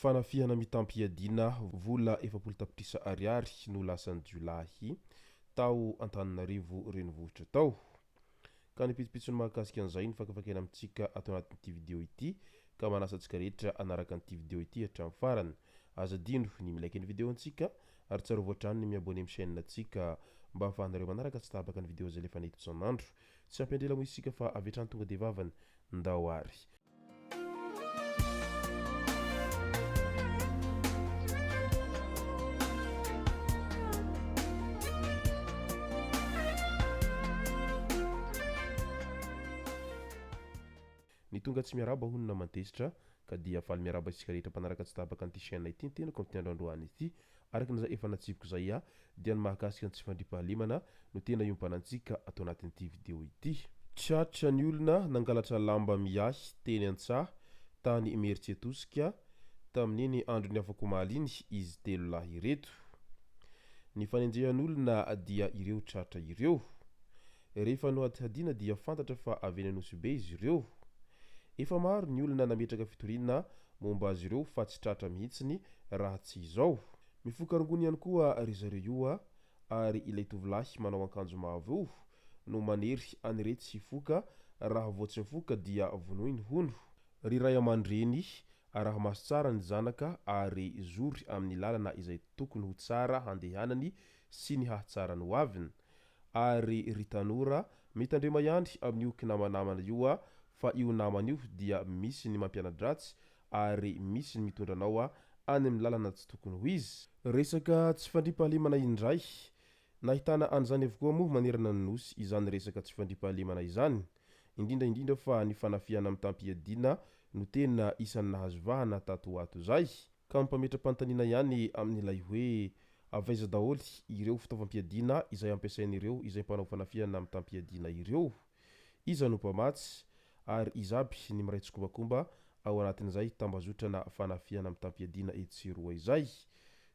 Fanafihana mitam-piadiana, vola 40 tapitrisa ariary no lasan'ny jiolahy tao Antananarivo renivohitra tao. Ka ny pitsopitsony mahakasika an'izay no fakafakaina amintsika ato anatin'ity video ity ka manasa antsika rehetra hanaraka an'ity video ity hatramin'ny farany. Aza adino ny mi-like ny video antsika ary tsarovy hatrany ny mi-abonner amin'ny chaîne antsika mba ahafahanareo manaraka tsy tapaka ny video izay alefanay eto isan'andro. Tsy hampiandry ela moa isika fa avy hatrany tonga dia vavany. Ndao ary. Ny tonga tsy miarahaba hono naman-tezitra ka dia faly miarahaba isika rehetra mpanaraka tsy tapaka an'ity chaîne ity ny tenako amin'ity andro androany ity. Araka ny izay efa natsipiko izay aho dia ny mahakasika ny tsy fandriampahalemana no tena iompanantsika ato anatin'ity video ity. Tratra ny olona nangalatra lamba miahy teny an-tsaha tany Imerintsiatosika tamin'iny andron'ny afak'omaly iny izy telo lahy ireto. Ny fanenjehan'olona dia ireo tratra ireo. Rehefa nohadihadiana dia fantatra fa avy eny Anosibe izy ireo. Efa maro ny olona nametraka fitoriana momba azy ireo fa tsy tratra mihitsiny raha tsy izao. Mifoka rongony ihany koa ry zareo io a! Ary ilay tovolahy manao ankanjo mavo io no manery an'iretsy hifoka, raha vao tsy mifoka dia vonoiny hono. Ry ray aman-dreny, araha-maso tsara ny zanaka ary zory amin'ny lalana izay tokony ho tsara handehanany sy ny hahatsara ny hoaviny. Ary ry tanora, mitandrema ihany amin'io kinamanamana io a, fa io namana io dia misy ny mampiana-dratsy ary misy ny mitondra anao any amin'ny lalana tsy tokony ho izy. Resaka tsy fandriampahalemana indray. Nahitana an'izany avokoa moa manerana ny Nosy izany resaka tsy fandriampahalemana izany. Indrindra indrindra fa ny fanafihana mitam-piadiana no tena isan'ny nahazo vahana tato ho ato izay. Ka mampametra-panontaniana ihany amin'ilay hoe avy aiza daholo ireo fitaovam-piadiana izay ampiasain'ireo izay mpanao fanafihana mitam-piadiana ireo? Iza no mpamatsy ary iza aby ny miray tsikombakomba ao anatin'izay tambazotrana fanafihana mitam-piadiana etsy sy eroa izay?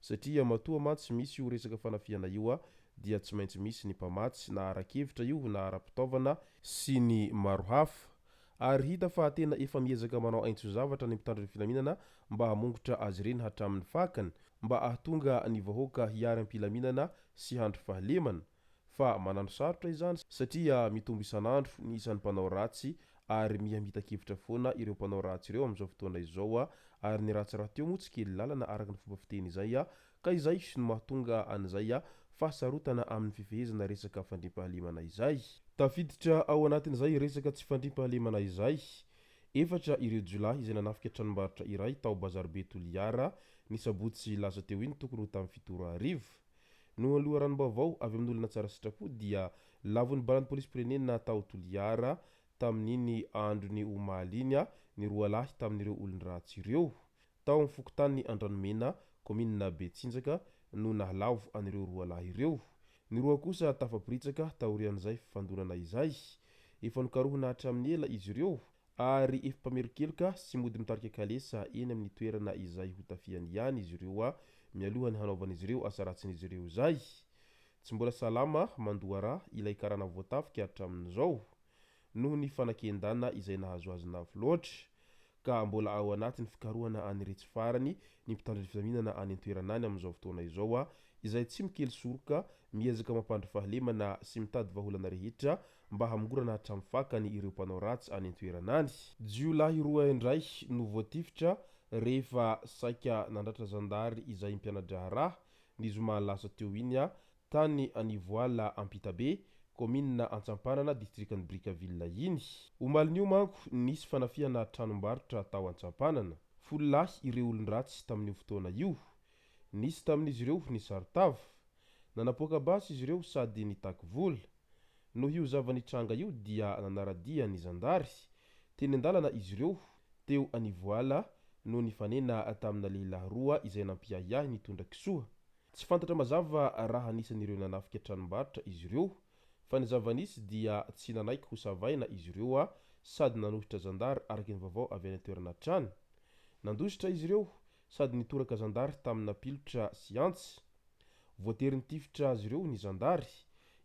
Satria matoa mantsy misy io resaka fanafihana io dia tsy maintsy misy ny mpamatsy na ara-kevitra io na ara-pitaovana sy ny maro hafa. Ary hita fa tena efa miezaka manao aintso-zavatra ny mpitandro ny filaminana mba hamongotra azy ireny hatramin'ny fakany mba ahatonga ny vahoaka hiary am-pilaminana sy handry fahalemana. Fa manano sarotra izany satria mitombo isan'andro ny isan'ny mpanao ratsy ary miha mitan-kevitra foana ireo mpanao ratsy ireo amin'izao fotoana izao ary ny ratsy rahateo moa tsy kely lalana araka ny fomba fiteny izay ka izay no mahatonga an'izay fahasarotana amin'ny fifehezana resaka fandriampahalemana izay. Tafiditra ao anatin'izay resaka tsy fandriampahalemana izay, efatra ireo jiolahy izay nanafika tranombarotra iray tao Bazaribe Toliara ny sabotsy lasa teo iny tokony ho tamin'ny fito ora hariva. Noho ny loharanom-baovao avy amin'olona tsara sitrapo dia lavon'ny balan'ny polisim-pirenena tao Toliara tamin'iny andron'ny omaly iny ny roa lahy tamin'ireo olon-dratsy ireo. Tao amin'ny fokontany Andranomena, kaominina Betsinjaka no nahalavo an'ireo roa lahy ireo. Ny roa kosa tafaporitsaka taorian'izay fifandonana izay. Efa nokarohina hatramin'ny ela izy ireo Ary efa mpamerin-keloka sy mody mitarika kalesa eny amin'ny toerana izay ho tafiany ihany izy ireo mialoha ny hanaovan'izy ireo asa ratsin'izy ireo izay. Tsy mbola salama mandoa ra ilay karana voatafika hatramin'izao noho ny fanakendana izay nahazo azy nafy loatra. Ka mbola ao anatin'ny fikarohana an'iretsy farany ny mpitandro ny filaminana any an-toerana any amin'izao fotoana izao izay tsy mikely soroka miezaka mampandry fahalemana sy mitady vahaolana rehetra mba hamongorana hatramin'ny fakany ireo mpanao ratsy any an-toerana any. Jiolahy roa indray no voatifitra rehefa saika nandratra zandary izay mpiana-draharaha ny zoma lasa teo iny tany Anivoala Ampitabe, kaominina Antsampanana, distrikan'i Brickaville iny. Omalin'io manko nisy fanafihana tranombarotra tao Antsampanana. Folo lahy ireo olon-dratsy tamin'io fotoana io. Nisy tamin'izy ireo nisaron-tava. Nanapoaka basy izy ireo sady nitaky vola. Noho io zava-nitranga io dia nanara-dia ny zandary. Teny an-dalana izy ireo, teo Anivoala, no nifanena tamina lehilahy roa izay nampiahiahy nitondra kisoa. Tsy fantatra mazava raha anisan'ireo nanafika tranombarotra izy ireo, fa ny zava-nisy dia tsy nanaiky hosavaina izy ireo sady nanohitra zandary araka ny vaovao avy any an-toerana hatrany. Nandositra izy ireo sady nitoraka zandary tamina pilotra sy antsy. Voatery nitifitra azy ireo ny zandary,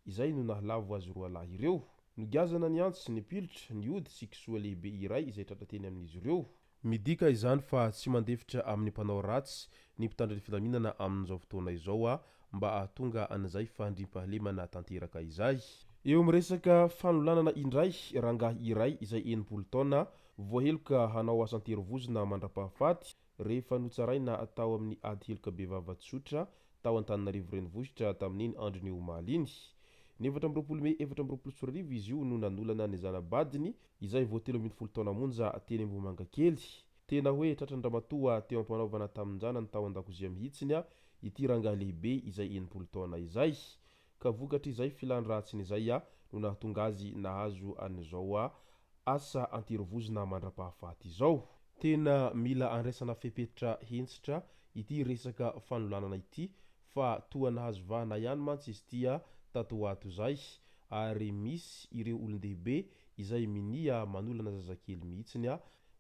izay no nahalavo azy roa lahy ireo. Nogiazana ny antsy, ny pilotra, ny ody sy kisoa lehibe iray izay tratra teny amin'izy ireo. Midika izany fa tsy mandefitra amin'ny mpanao ratsy ny mpitandro ny filaminana amin'izao fotoana izao mba hahatonga an'izay fandriampahalemana tanteraka izay. Eo amin'ny resaka fanolanana indray, rangahy iray izay 60 taona, voaheloka hanao asa an-terivozona mandra-pahafaty rehefa notsaraina tao amin'ny ady heloka bevava tsotra tao Antananarivo Renivohitra tamin'iny andron'ny omaly iny. Ny 24 mey 2024 izy io no nanolana ny zana-badiny izay vao 13 taona monja teny Ambohimangakely. Tena hoe tratran-dramatoa teo am-panaovana tamin-janany tao an-dakozia mihitsiny ity rangahy lehibe izay 60 taona izay. Ka vokatr'izay filan-dratsiny izay no nahatonga azy nahazo an'izao asa an-terivozona mandra-pahafaty izao. Tena mila andraisana fepetra hentitra ity resaka fanolanana ity fa toa nahazo vahana ihany mantsy izy ity tato ho ato izay ary misy ireo olon-dehibe izay minia manolana zazakely mihitsiny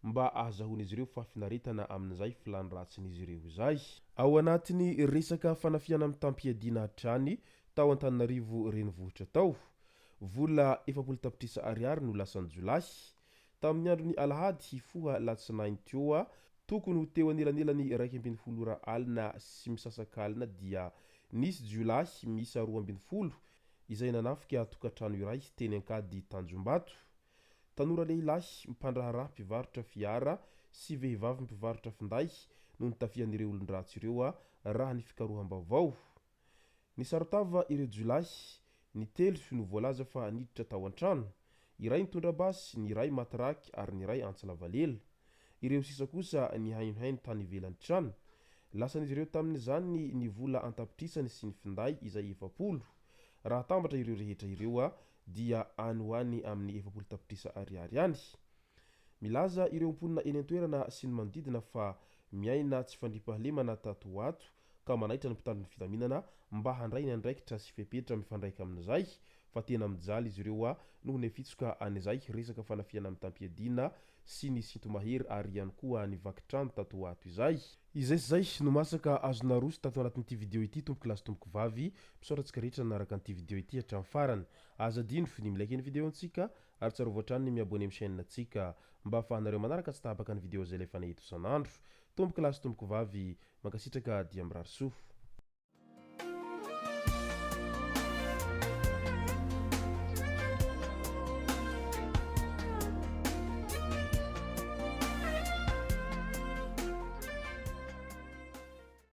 mba ahazahoan'izy ireo fahafinaretana amin'izay filàny ratsin'izy ireo izay. Ao anatin'ny resaka fanafihana mitam-piadiana hatrany tao Antananarivo renivohitra tao. Vola 40 tapitrisa ariary no lasan'ny jiolahy. Tamin'ny andron'ny alahady hifoha alatsinainy teo, tokony ho teo anelanelan'ny 11 ora alina sy misasak'alina dia nisy jiolahy miisa 12 izay nanafika tokantrano iray teny Ankady Tanjombato. Tanora lehilahy mpandraharaha mpivarotra fiara sy vehivavy mpivarotra finday no notafihan'ireo olon-dratsy ireo raha ny fikaroham-baovao. Nisaron-tava ireo jiolahy, ny telo no voalaza fa niditra tao an-trano. Iray nitondra basy, ny iray matraque ary ny iray antsy lavalela. Ireo sisa kosa nihainohaino tany ivelan'ny trano. Lasan'izy ireo tamin'izany ny vola an-tapitrisany sy ny finday izay 40. Raha atambatra ireo rehetra ireo dia any ho any amin'ny 40 tapitrisa ariary any. Milaza ireo mponina eny an-toerana sy ny manodidina fa miaina tsy fandriampahalemana tato ho ato ka manaitra ny mpitandro ny filaminana mba handray ny andraikitra sy fepetra mifandraika amin'izay fa tena mijaly izy ireo noho ny afitsoka an'izay resaka fanafihana mitam-piadiana sy ny sinto-mahery ary ihany koa ny vaky trano tato ho ato izay. Izay sy izay no masaka azo naroso tato anatin'ity video ity tompoko lahy sy tompoko vavy, misaotra antsika rehetra nanaraka an'ity video ity hatramin'ny farany. Aza adino ny mi-like ny video antsika ary tsarovy hatrany ny mi-abonner amin'ny chaîne antsika mba ahafahanareo manaraka tsy tapaka ny video izay alefanay eto isan'andro. Tompoko lahy sy tompoko vavy, mankasitraka dia mirary soa.